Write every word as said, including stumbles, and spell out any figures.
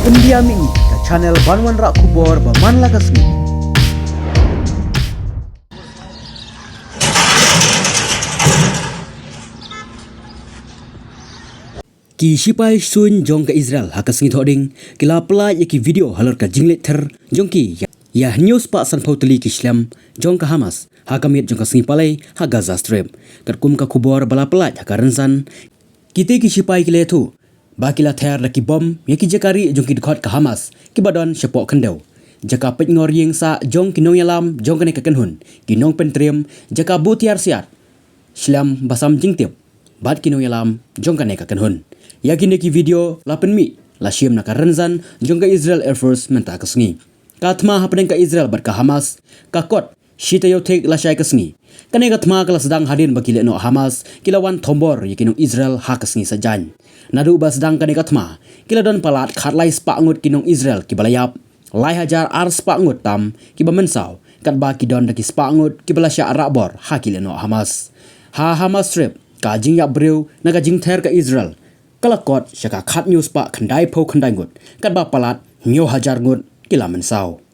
India Mihni, ka channel ban wanrah khubor ba man la ka sngi. Ki shipai suiñ jong ka Israel ha ka sngi Thohdieng ki la pyllait ïa ki video halor ka jingleit ther jong ki ïa, ïa hynñiew spah sanphew tylli ki shlem jong ka Hamas ha ka miet jong ka sngi Palei ha Gaza Strip. Katkum ka khubor ba la pyllait ha ka rynsan, kite ki shipai ki la ïathuh ba ki la ther da ki bom ïa ki jaka rieh jong ki dkhot ka Hamas kiba don shapoh khyndew jaka peitngor ïing sah jong ki nongïalam jong kane ka kynhun, ki nongpyntriem jaka buh tiar siat shlem ba sam jingtip bad ki nongïalam jong kane ka kynhun. Ïa kine ki video la pynmih la shim na ka rynsan jong ka Israel Air Force mynta ka sngi. Ka thma hapdeng ka Israel bad ka Hamas ka kot shi taïew thik lashai ka sngi. Kane ka thma ka la sdang hadien ba ki lehnoh Hamas ki la wan thombor ïa ki nong Israel ha ka sngi Saitjaiñ. Naduh ba sdang kane ka thma ki la don palat khatlai spah ngut ki nong Israel kiba la ïap, lai hajar ar spah ngut tam kiba mynsaw, katba ki don da ki spah ngut kiba la shah rah bor ha ki lehnoh Hamas. Ha Hamas Strip, ka jingïap briew na ka jingther ka Israel ka la kot sha ka khathynñiew spah khyndaiphew khyndai ngut, katba palat hynñiew hajar ngut ki la mynsaw.